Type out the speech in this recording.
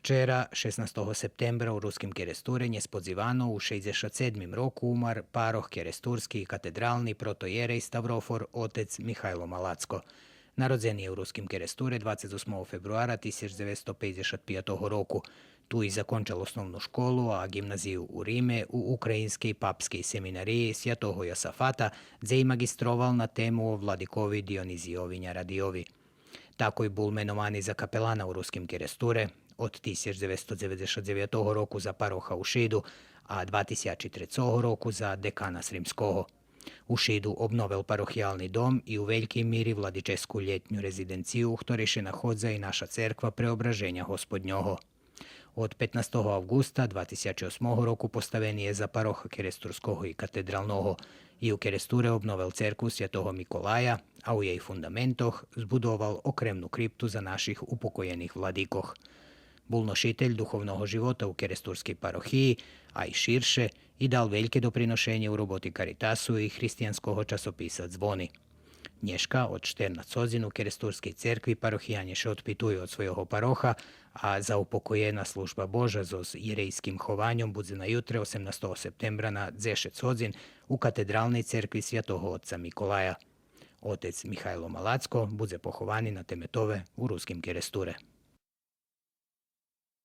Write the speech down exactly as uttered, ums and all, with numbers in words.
Вчера, шеснастого септембра, у Руским Керестуре нєсподзивано у шейдзешат седмим року умар парох керестурски и катедрални протоєрей ставрофор отец Михайло Малацко. Народзени є у Руским Керестуре двацец осмого фебруара тисяч дзевецсто пейдзешат пиятого року. Ту и закончел основну школу, а ґимназию у Риме у Українскей папскей семинариї святого Йосафата, дзе и маґистровал на тему о владикови Дионизийови Нярадийови. Такой бул меновани за капелана у Руским Керестуре од тисяч дзевецсто дзеведзешат дзевятого року за пароха у Шиду, а два тисячи трецого року за декана Сримского. У Шиду обновел парохиялни дом и у велькей мири владическу лєтню резиденцию, у хторей ше находза и наша церква Преображеня Господнього. Од петнастого авґуста два тисячи осмого року поставени є за пароха керестурского и катедралного. И у Керестуре обновел церкву святого Миколая, а у єй фундаментох збудовал окремну крипту за наших упокоєних владикох. Бул ношитель духовного живота у керестурскей парохиї, а и ширше, и дал вельке доприношенє у роботи Каритасу и християнского часописа Дзвони. Нєшка од штернац годзин у керестурскей церкви парохиянє ше одпитую од свойого пароха, а заупокоєна Служба Божа зоз єрейским хованьом будзе на ютре, осемнастого септембра, на дзешец годзин у катедралней церкви святого отца Миколая. Отец Михайло Малацко будзе поховани на теметове у Руским Керестуре.